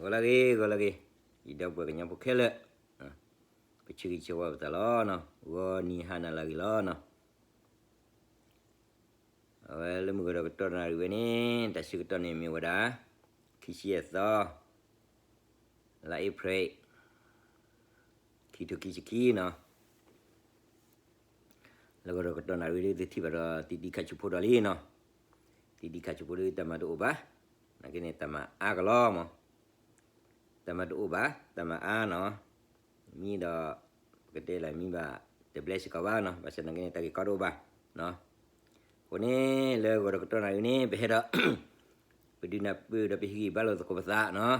ဂီၤလၢအဂ့ၤ ဂီၤလၢအဂ့ၤ, ယဒီပုၢ်ဝဲၢ်ကညီဖိခဲလၢာ်, ပဆၢဂ့ၤဆၢဝါပသးလီၤနီၤ, ဂီၤနံၤဟါနၤလၢအဂ့ၤလီၤနီၤ. အဝဲလၢမုၢ်ဂီၤဒီးကတီၢ်နၣ်ရံၣ်ဝဲန့ၣ် တၢ်ဆၢကတီၢ်န့ၣ်မ့ၢ်ဝဲဒၣ် ခံဆံယဲၢ်သီ လါအ့ဖြ့ၣ် ခံထိခံဆံခံနီၤ. လၢဂီၤဒီးကတီၢ်နၣ်ရံၣ်ဒ်သုထံၣ်ဘၣ်ဒီး တံၤတံၤခးဆူဖိဒီးလံနီၤ, တံၤတံၤခးဆူဖိဒီးတၢ်မၤတအိၣ်ဘၣ်, နာ်က့န့ၣ် တၢ်မၤအါကလီၤမး, တၢ်မၤတအိၣ်ဘၣ် တၢ်မၤအါနီၤ, မံဒီး ပကတဲလၢမံဘၣ် တဘျဲစ့ၢ်ကီးဘၣ်နီၤ, ဘၣ်ဆၣ်နာ်က့န့ၣ် တၢ်ဂ့ၢ်ကီတအိၣ်ဘၣ်နီၤ. အဃိန့ၣ် လၢဂီၤဒီးကတီၢ်နၣ်ရံၣ်န့ၣ် ပဟဲဒီး ပဒုးနၢ်ပၢၢ်ဒီးပဟ့ၣ်ဂံၢ်ဘါလိာ်သကိးပသးနီၤ.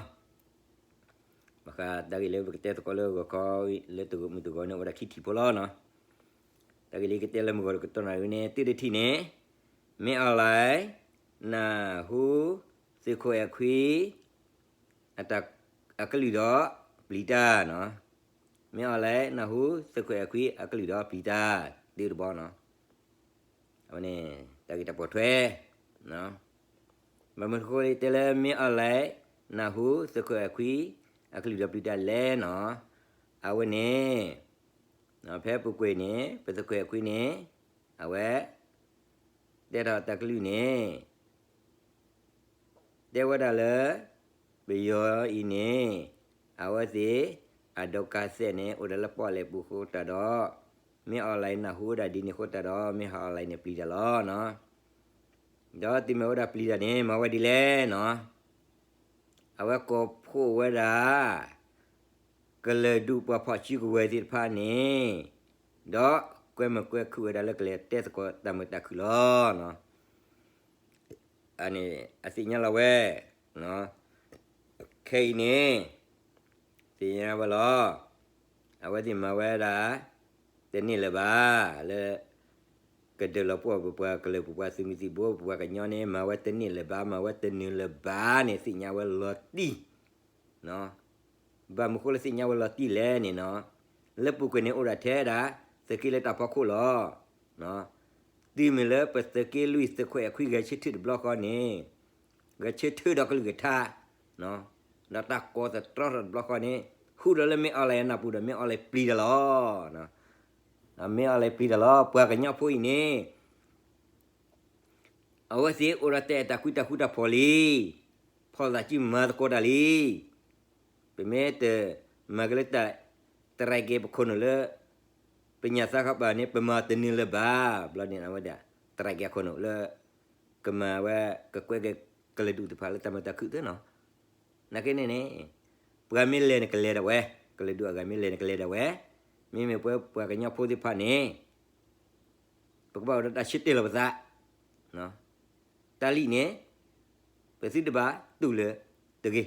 ဘၣ်ဃးတၢ်ဂ့ၢ်လၢပကတဲသကိးလၢဂီၤခီ လၢတဂီၤမုၢ်တဂီၤန့ၣ် အိၣ်ဝဲဒၣ်ခံထံၣ်ဖိလီၤနီၤ. တၢ်ဂ့ၢ်လၢကတဲလၢမုၢ်ဂီၤဒီးကတီၢ်နၣ်ရံၣ်န့ၣ် တၢတထံၣ်န့ၣ် မင်းအောင်လှိုင် နၢ်ဟူ သုးခိၣ်အဲၣ်ခွံ အကလုၢ်ဒီးပျံၤတၢ်နီၤ. မင်းအောင်လှိုင် နၢ်ဟူ သုးခိၣ်အဲၣ်ခွံ အကလုၢ်ဒီးပျံၤတၢ် တၢတဘီနီၤ. အဝဲန့ၣ် တၢ်ဂ့ၢ်တၢ်ပိာ်ထွဲ ဘၣ်မနုၤအဃိလၢတဲလၢ မင်းအောင်လှိုင် နၢ်ဟူ သုးခိၣ်အဲၣ်ခွံ အကလုၢ်ဒီးပျံၤတၢ်လဲၣ်နီၤ. အဝဲန့ၣ် ဖဲပူၤကွံာ်န့ၣ် ပသုးခိၣ်အဲၣ်ခွံန့ၣ် အဝဲ တဲထီၣ်တၢ်ကလုၢ်န့ၣ် တဲဝဲဒၣ်လၢ ပယီၤအံၤန့ၣ် အဝဲသ့ၣ် အဒိကါသဲးန့ၣ် အိၣ်ဒီးလၢပီၣ်လဲၣ်ပူၤအဃိသတးဒီး မင်းအောင်လှိုင် နၢ်ဟူဝဲဒၣ်ဒ်န့ၣ်အဃိသတးဒီး မင်းအောင်လှိုင်န့ၣ် ပျံၤတၢ်လီၤနီၤ. ဒီးတုၤမ့ၢ်ဝဲဒၣ်ပျံၤတၢ်န့ၣ် မၤဝဲဒ်လဲၣ်နီၤ. အဝဲကိးဖှိၣ်ဝဲဒၣ် ကလုာ်ဒူၣ်ပှၤဖီၣ်စုကဝဲၤသ့ၣ်တဖၣ်န့ၣ် ဒီးကွဲမုာ်ကွဲခုၣ်ဝဲဒၣ်လၢကလဲၤတဲသကိးတၢ်မုာ်တၢ်ခုၣ်လီၤ. အန့ၣ် အသ့ၣ်ညါလီၤဝဲ ခဲအံၤန့ၣ် သ့ၣ်ညါဝဲလီၤ. အဝဲသ့ၣ်မၤဝဲဒၣ် တန့ၢ်လၢၤဘၣ် လၢ ကဒုးလီၤပှီၢ်ပပှၤကလုာ် ပပှၤသုးမုၢ်သံၣ်ဘိ ပပှၤကညီန့ၣ် မၤဝဲတန့ၢ်လၢၤဘၣ် မၤဝဲတနုာ်လၢၤဘၣ်န့ၣ် သ့ၣ်ညါဝဲလီၤတံၢ် ဘၣ်မနုၤဃိလၢသ့ၣ်ညါဝဲလီၤတံၢ်လဲၣ်န့ၣ်နီၤ, လၢပူၤကွံာ်န့ၣ် အိၣ်ဒၣ်ထဲဒၣ် သုးက့လၢတၢ်ဖီခိၣ်လီၤ. တုၤမ့ၢ်လၢပသုးက့လွံၢ် သုးခိၣ်အဲၣ်ခွံ ဂဲၤဆၢထၢၣ်တဘျီဃီန့ၣ် ဂဲၤဆၢထၢၣ်ဒီးကလုၢ်ကထါ ဒီးတၢ်ကိးသတြီထီၣ်တဘျီဃီန့ၣ် ဟူးဒီးလၢမင်းအောင်လှိုင်အနၢ်ပူၤဒီး မင်းအောင်လှိုင်ပျံၤတၢ်လီၤ. မင်းအောင်လှိုင်ပျံၤတၢ်လီၤ ပှၤကညီဖိအံၤန့ၣ် အဝဲသ့ၣ်အိၣ်ဒီးတၢ်အဲၣ်တၢ်ကွံတၢ်ဃူတၢ်ဖိးလံ, ဖီၣ်သးစုမၤသကိးတၢ်လံ. ပမ့ၢ်တမၤက့ၤလၢတၢ် တရံးက့ၤပခိၣ်နူာ်လၢ ပညၣ်သါခီပၤန့ၣ် ပမၤတနုာ်လၢၤဘၣ်. ဘျီန့ၣ်အဝဲဒၣ် တရံးက့ၤအခိၣ်နူာ်လၢ ကမၤဝဲ ကကွဲက့ၤကလုာ်ဒူၣ်တဖၣ်လၢတၢ်မုာ်တၢ်ခုၣ်သ့နီၤ. နာ်က့န့ၣ်န့ၣ် ပှၤမ့ၢ်လဲၤန့ၣ်ကလဲၤဒၣ်ဝဲ, ကလုာ်ဒူၣ်အဂၤမ့ၢ်လဲၤန့ၣ်ကလဲၤဒၣ်ဝဲ, မ့မ့ၢ်ပှၤ ပှၤကညီဖိသ့ၣ်တဖၣ်န့ၣ် ပကဘၣ်အိၣ်ဒီးတၢ်ဆၢတဲာ်လီၤပသး တၢ်လံၣ်န့ၣ် ပသုတဘၣ်တူၢ်လၢၤတဂ့ၤ.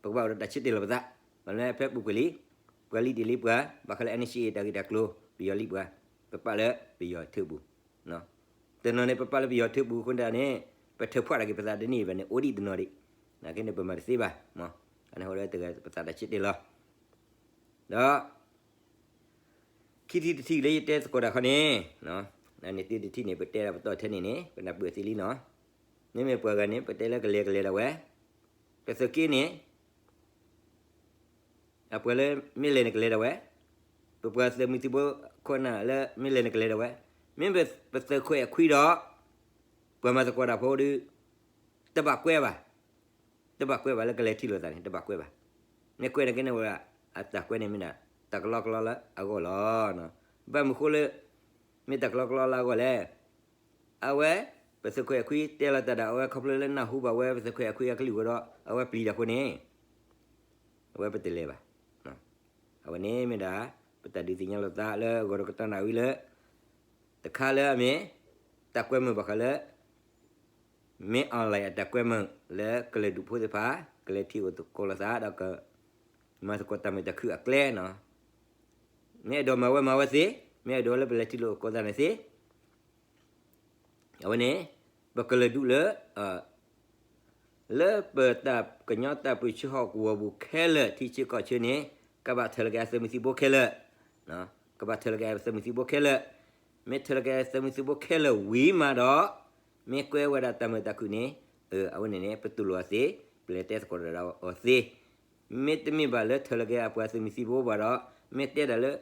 ပကဘၣ်အိၣ်ဒီးတၢ်ဆၢတဲာ်လီၤပသး, မ့ၢ်လၢဖဲပူၤကွံာ်လံ ပှၤလံၣ်တ့ၢ်လံပှၤ ဘၣ်ဃးလၢ NCA တၢ်ဂ့ၢ်တၢ်ကျိၤ ပယီၤလံၣ်ပှၤ, ပပာ်လၢပယီၤထၢပူၤ, တနီၤန့ၣ် ပပာ်လၢပယီၤထၢပူၤအဃိန့ၣ် ပထုးဖှိၣ်တၢ်က့ၤပသးတန့ၢ်ဘၣ်န့ၣ် အိၣ်ဒံးတနီၤဒံး, နာ်က့န့ၣ် ပမၤတသ့ဘၣ်, အန့ၣ်အဃိဒီး ပသးတၢ်ဆၢတဲာ်လီၤ ဒီး ခံထံၣ်တထံၣ်လၢယတဲသကိးတၢ်ခီန့ၣ်, န့ၣ်တထံၣ်န့ၣ် ပတဲဒၣ်ပတီၢ်ထဲန့ၣ်န့ၣ် ပနၢ်ပၢၢ်သ့လံနီၤ. မ့မ့ၢ်ပှၤဂၤန့ၣ် ပတဲလၢကလဲၤကလဲၤဒၣ်ဝဲ, ပသုးက့န့ၣ် အပှၤလၢမ့ၢ်လဲၤန့ၣ်ကလဲၤဒၣ်ဝဲ, ပပှၤသုးမုၢ်သံၣ်ဘိခိၣ်နၢ်လၢမ့ၢ်လဲၤန့ၣ်ကလဲၤဒၣ်ဝဲ, မ့မ့ၢ်ပသုးခိၣ်အဲၣ်ခွံဒီး ပှၤမၤသကိးတၢ်ဖိဒီး တဘၣ်ကွဲဘၣ် တဘၣ်ကွဲဘၣ်လၢကလဲၤထံၣ်လိာ်သးန့ၣ် တဘၣ်ကွဲဘၣ်. မ့ၢ်ကွဲန့ၣ်က့န့ၣ်ဝဲဒၣ် အတၢ်ကွဲန့ၣ်မ့ၢ်ဒၣ် တၢ်ကလီကလီလၢအဂီၢ်လီၤ. ဘၣ်မနုၤဃိလၢ မ့ၢ်တၢ်ကလီကလီလၢအဂီၢ်လဲၣ်. အဝဲ ပသုးခိၣ်အဲၣ်ခွံတဲလီၤတၢ်ဒီး အဝဲခီဖျိလၢနၢ်ဟူဘၣ်ဝဲ ပသုးခိၣ်အဲၣ်ခွံအကလုၢ်ဝဲဒီး အဝဲပျံၤတၢ်အဃိန့ၣ် အဝဲပတလဲၤဘၣ်. အဝဲန့ၣ်မ့ၢ်ဒၣ် ပတၢ်ဒုးသ့ၣ်ညါလိာ်သးလၢဂီၤဒီးကတီၢ်နၣ်ဝံၤလၢ တခါလၢအမ့ၢ် တၢ်ကွဲမုာ်ဘၣ်ဃးလၢ မင်းအောင်လှိုင် အတၢ်ကွဲမုာ်လၢကလုာ်ဒူၣ်ဖိသ့ၣ်တဖၣ် ကလဲၤထံၣ်လိာ်သကိးလိာ်သးဒီးက မၤသကိးတၢ်မုာ်တၢ်ခုၣ်အကျဲနီၤ. မ့ၢ်အဲၣ်ဒိးမၤဝဲမၤဝဲသ့, မ့ၢ်အဲၣ်ဒိးလၢပလဲၤထံၣ်လိာ်သကိးသးန့ၣ်သ့ အဝဲန့ၣ် ပကလုာ်ဒူၣ်လၢ လၢပတၢ်ကညီတၢ်ပၢဆှၢဟီၣ်ကဝီၤပူၤခဲလၢာ် ထံဆၢကီၢ်ဆၢန့ၣ် ကဘၣ်ထၢလၢက့ၤအသုးမုၢ်သံၣ်ဘိခဲလၢာ်, ကဘၣ်ထၢလၢက့ၤအသုးမုၢ်သံၣ်ဘိခဲလၢာ်, မ့ၢ်ထၢလၢက့ၤအသုးမုၢ်သံၣ်ဘိခဲလၢာ်ဝံၤမးဒီး မ့ၢ်ကွဲဝဲဒၣ်တၢ်မုာ်တၢ်ခုၣ်န့ၣ် အဝဲန့ၣ်န့ၣ် ပတူၢ်လိာ်အီၤသ့ ပလဲၤတဲသကိးဒီးအီၤသ့, မ့တမ့ၢ်ဘၣ်လၢထၢၣ်လီၤက့ၤအပှၤသုးမုၢ်သံၣ်ဘိဘၣ်ဒီး, မ့ၢ်တဲဒၣ်လၢ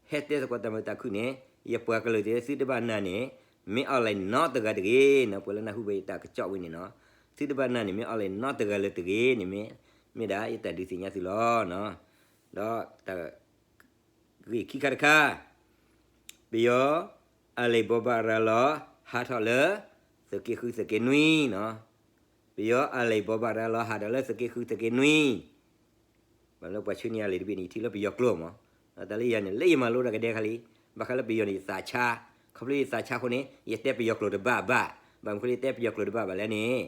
ဟဲတဲသကိးတၢ်မုာ်တၢ်ခုၣ်န့ၣ်, ယပှၤကလုာ်သ့ၣ်သုတဘၣ်နာ်န့ၣ်, မ့ၢ်အီၣ်လဲၣ်နီတဂၤတဂ့ၤနီၤ, ပှၤလၢနၢ်ဟူဘၣ်ယတၢ်ကစီၣ်ဝဲန့ၣ်နီၤ, သုတဘၣ်နာ်န့ၣ် မ့ၢ်အီၣ်လဲၣ်နီတဂၤလၢတဂ့ၤန့ၣ်မ့ၢ်, မ့ၢ်ဒၣ်ယတၢ်ဒုးသ့ၣ်ညါသုလီၤနီၤ, ဒီးတၢ် ဂ့ၢ်ခံခါတခါ, ပယီၤအလံာ်ဘိးဘၣ်ရၤလီၤ ဟးထီၣ်လၢ သုးက့ဃုသုးက့နွံနီၤ, ပယီၤအလံာ်ဘိးဘၣ်ရၤလီၤဟးထီၣ်လၢသုးက့ဃုသုးက့နွံ, ဘၣ်လၢပှၤဆှၢန့ၢ်အလံာ်တဘ့ၣ်န့ၣ် ယထံၣ်လၢပယီၤကျိာ်မး, တၢ်လၢယၤန့ၣ် လၢယမၤလိတၢ်ကဒဲခါလံ, ဘၣ်ဃးလၢပယီၤန့ၣ်ယသးဆါ, ခီဖျိယသးဆါအဃိန့ၣ် ယတဲပယီၤကျိာ်တဘၣ်ဘၣ်, ဘၣ်မနုၤဃိလၢယတဲပယီၤကျိာ်တဘၣ်ဘၣ်လဲၣ်န့ၣ်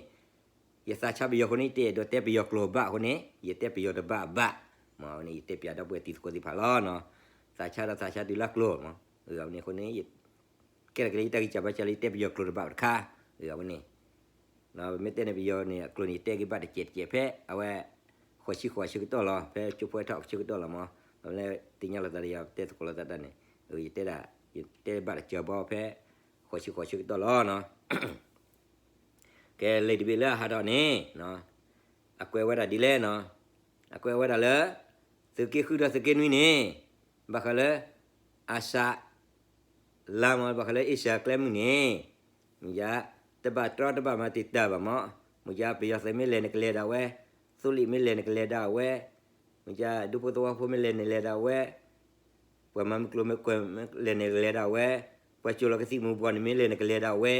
ယသးဆါပယီၤအဃိန့ၣ် ယတအဲၣ်ဒိးတဲပယီၤကျိာ်ဘၣ်အဃိန့ၣ် ယတဲပယီၤတဘၣ်ဘၣ်, မ့ၢ်န့ၣ် ယတဲပျးဒီပုၢ်ဝဲၢ်တံၤသကိးသ့ၣ်တဖၣ်လီၤနီၤ, သးဆါဒီးသးဆါတုၤလၢကျိာ်မး, အဝဲန့ၣ်အဃိန့ၣ် ကဲထီၣ်က့ၤလၢယတၢ်ဂံၢ်စၢ်ဘါစၢ်လၢယတဲပယီၤကျိာ်တဘၣ်တခါ, အဝဲန့ၣ် ပမ့ၢ်တဲန့ၣ်ပယီၤန့ၣ် အကျိာ်န့ၣ် ယတဲက့ၤဘၣ်တစဲးတစဲးဖဲ အဝဲ ဃိးဆံဃိးဆၢကတီၢ်လီၤ, ဖဲကၠိဖိဟဲထီၣ်ဆၢကတီၢ်လီၤမး, အဝဲလၢသ့ၣ်ညါလိာ်သးဒီးယၤ တဲသကိးလိာ်သးတၢ်န့ၣ်, ယတဲဒၣ် ယတဲဘၣ်တစဲးဘီဖဲ ဃိးဆံဃိးဆၢကတီၢ်လီၤနီၤ. ကဲလံာ်တဘ့ၣ်လၢအဟးထီၣ်န့ၣ်, အကွဲးဝဲဒၣ်ဒ်လဲၣ်နီၤ, အကွဲးဝဲဒၣ်လၢ သုးက့ဃုဒီးသုးက့နွံန့ၣ်, ဘၣ်ဃးလၢ အၤစး လါမး ဘၣ်ဃးလၢအ့ၡၢၣ်ကျဲမုၢ်န့ၣ်, မ့ၢ်ယါ တဘၣ်တြီတဘၣ်မၤတံာ်တာ်ဘၣ်မး, မ့ၢ်ယါပယီၤသုးမ့ၢ်လဲၤနကလဲၤဒၣ်ဝဲ, သိလ့ၣ်မ့ၢ်လဲၤနကလဲၤဒၣ်ဝဲ, မ့ၢ်ယါဒူဖိသဝီဖိမ့ၢ်လဲၤနလဲၤဒၣ်ဝဲ, ပှၤမၤမုၢ်ကျိၤမ့ၢ်ကွဲးလဲၤနကလဲၤဒၣ်ဝဲ, ပှၤကၠိလီၤကသံၣ်မူၤဘှီးန့ၣ်မ့ၢ်လဲၤနကလဲၤဒၣ်ဝဲ,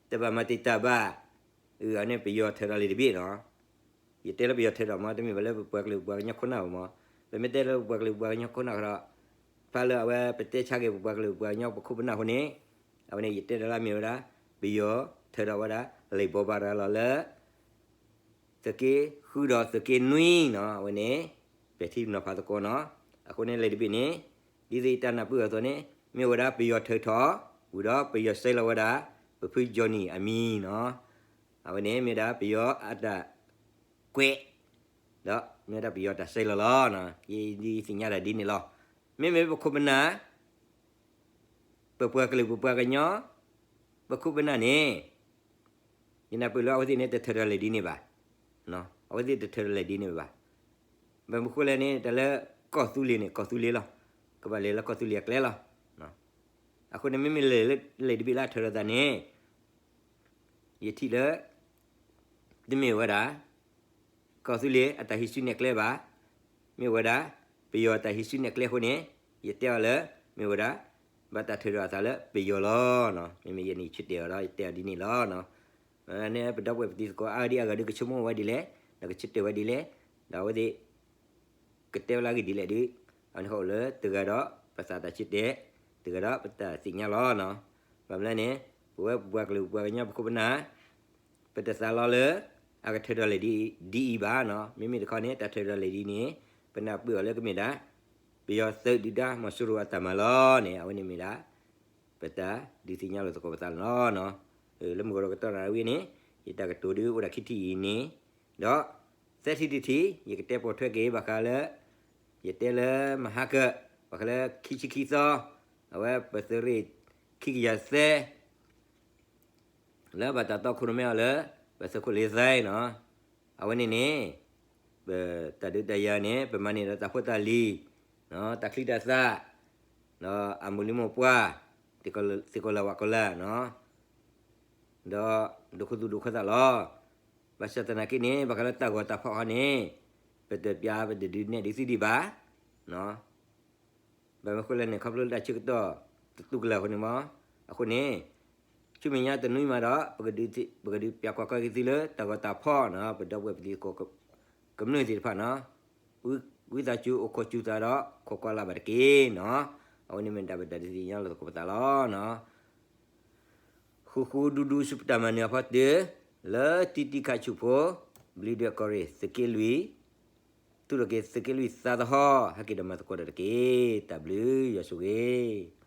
တဘၣ်မၤတံာ်တာ်ဘၣ်, အန့ၣ်ပယီၤထၢဒီးလံာ်တဘ့ၣ်နီၤ. ယတဲလၢပယီၤထၢဒီးမး တမ့ၢ်ဘၣ်လၢပပှၤကလုာ်ပှၤကညီခိၣ်နၢ်ဘၣ်မး, ပမ့ၢ်တဲလၢပပှၤကလုာ်ပှၤကညီခိၣ်နၢ်ဒီး, ဖဲလၢအဝဲပတဲဆါက့ၤပပှၤကလုာ်ပှၤကညီပခိၣ်ပနၢ်အဃိန့ၣ်, အဝဲန့ၣ်ယတဲဒၣ်လၢအမ့ၢ်ဝဲဒၣ် ပယီၤထၢဒီးဝဲဒၣ် လံာ်ဘိးဘၣ်ရၤလီၤလၢ သုးက့ဃုဒီးသုးက့နွံနီၤ, အဝဲန့ၣ် ပဲာ်ထံနီၤဖးသကိးနီၤ. အဃိန့ၣ်လံာ်တဘ့ၣ်န့ၣ် ဒ်သိးယတၢ်နၢ်ပၢၢ်အသိးန့ၣ် မ့ၢ်ဝဲဒၣ်ပယီၤထၢထီၣ် ဝံၤဒီးပယီၤဆဲးလီၤဝဲဒၣ် ပဖုကၠီနံၣ်အမံၤနီၤ. အဝဲန့ၣ်မ့ၢ်ဒၣ်ပယီၤအတၢ်ကွဲး ဒီးမ့ၢ်ဝဲဒၣ်ပယီၤတၢ်ဆဲးလီၤလီၤ. ယဒုးသ့ၣ်ညါဒၣ်ဒ်န့ၣ်လီၤ. မ့မ့ၢ်ပခိၣ်ပနၢ် ပပှၤကလုာ်ပပှၤကညီ ပခိၣ်ပနၢ်န့ၣ် ယနၢ်ပၢၢ်လၢအဝဲသ့ၣ်န့ၣ် တထၢထီၣ်လံာ်ဒ်န့ၣ်ဘၣ်. အဝဲသ့ၣ်တထၢထီၣ်လံာ်ဒ်န့ၣ်ဘၣ်. ဘၣ်မနုၤဃိလဲၣ်န့ၣ် တၢ်လၢကီၢ်သူလ့ၤန့ၣ် ကီၢ်သူလ့ၤလီၤ. ကဘၣ်လဲၤလၢကီၢ်သူလ့ၤအကျဲလီၤ. အဃိန့ၣ် မ့မ့ၢ်လံာ်တဘ့ၣ်လၢအထၢထီၣ်သးန့ၣ် ယထံၣ်လၢ တမ့ၢ်ဝဲဒၣ် ကီၢ်သူလ့ၤအတၢ်ဟံးစုနဲၣ်ကျဲဘၣ်. မ့ၢ်ဝဲဒၣ် ပယီၤတၢ်ဟံးစုနဲၣ်ကျဲအဃိန့ၣ် ယတဲအီၤလၢ မ့ၢ်ဝဲဒၣ် ဘၣ်တၢ်ထၢထီၣ်အသးလၢပယီၤလီၤ. မ့မ့ၢ်ယန့ၣ်ဆၢတဲာ်အီၤဒီး ယတဲအီၤဒ်န့ၣ်လီၤ. န့ၣ်ပဒီပုၢ်ဝဲၢ်ပတံၤသကိးအါဒံအါဂၤဒုးကဆိကမိၣ်ဝဲဒ်လဲၣ်, ဒီးကဆၢတဲာ်ဝဲဒ်လဲၣ်, ဒီးအဝဲသ့ၣ် ကတဲဝဲလၢအဂ့ၢ်ဒ်လဲၣ်ဒီး အန့ၣ်ဃိလၢတဂၤဒီးပသးတၢ်ဆၢတဲာ်, တဂၤဒီးပတၢ်သ့ၣ်ညါလီၤ. ဘၣ်မနုၤလဲၣ်န့ၣ် ပဝဲပပှၤကလုာ်ပပှၤကညီပခိၣ်ပနၢ် ပတသးလီလၢ အကထၢထီၣ်လံာ်ဒ်အံၤဘၣ်နီၤ. မ့မ့ၢ်တခီန့ၣ် တၢ်ထၢထီၣ်လံာ်ဒ်န့ၣ် ပနၢ်ပၢၢ်အီၤလၢကမ့ၢ်ဒၣ် ပယီၤသုးဒုၣ်ဒါမီၤစိရိၤအတၢ်မၤလီၤန့ၣ် အဝဲန့ၣ်မ့ၢ်ဒၣ် ပတၢ်ဒုးသ့ၣ်ညါလိာ်သကိးပသးလီၤ. လၢမုၢ်ကီၤလီၤကတီၢ်နၣ်ရံၣ်ဝဲန့ၣ် ယတၢ်ကတိၤဒုးအိၣ်ဒၣ်ခံထံၣ်အံၤန့ၣ်, ဒီး သၢထံၣ်တထံၣ် ယကတဲပိာ်ထွဲက့ၤဘၣ်ဃးလၢ ယတဲလၢမဟါကၢၣ် ဘၣ်ဃးလၢခံဆံခံသီ အဝဲပသုးရ့ၣ်ခံကယၤသၢ လၢဘၣ်တၢ်တီခိၣ်ရိၣ်မဲအီၤလၢ ပသုးခိၣ်လ့သဲနီၤ. အဝဲန့ၣ်န့ၣ် ပတၢ်ဒုးတၢ်ယၤန့ၣ် ပမၤန့ၢ်ဒီးတၢ်ဖိတၢ်လံၤ, တၢ်ချံတၢ်သၣ်, ဒီးအမိၢ်လံမိၢ်ပှၢ်, သ့ၣ်ကီၢ်လၢ်ဝးကီၢ်လၢ်နီၤ, ဒီးဒိးခိၣ်သူၣ်ဒိးခိၣ်သးလီၤ. ဘၣ်ဆၣ်သနာ်က့န့ၣ် ဘၣ်ဃးလၢတၢ်ဂီၤတၢ်ဖီၣ်ဃီန့ၣ် ပတပျးပတဒုးနဲၣ်ဒုးသ့ဒံးဘၣ် ဘၣ်မနုၤဃိလဲၣ်န့ၣ် ခီဖျိလၢတၢ်ဆၢကတီၢ်တတူၢ်ကလာ်အဃိန့ၣ်မး, အဃိန့ၣ် ဆူမဲာ်ညါတနွံမးဒီး ပကဒုးပျးကွၢ်ကီက့ၤသုလၢတၢ်ဂီၤတၢ်ဖီၣ်နီၤ, ပဒီပုၢ်ဝဲၢ်ပတံၤသကိးကမျၢၢ်သ့ၣ်တဖၣ်နီၤ, ဝံသးစူၤအိၣ်ခိးစူၤသးဒီး ခိးကွၢ်လၢ်ဘၣ်တက့ၢ်နီၤ. အဝဲန့ၣ်မ့ၢ်ဒၣ်ပတၢ်ဒုးသ့ၣ်ညါလိာ်သကိးပသးလီၤ. ဃူဃူဒူဒူဆူပတၢ်မၤနၢၤအဖီတၢၢ် လၢတံတံခးဆူၣ်ဖိ ဘျံးဒွဲၣ်ကီၢ်ရ့ၣ်သုးက့လွံၢ်, တူၢ်လိာ်က့ၤသုးက့လွံၢ်သးသဟီၣ် ဟဲက့ၤဒီးမၤသကိးတၢ်တက့ၢ်. တၢ်ဘျုးယွၤဆိၣ်ဂ့ၤ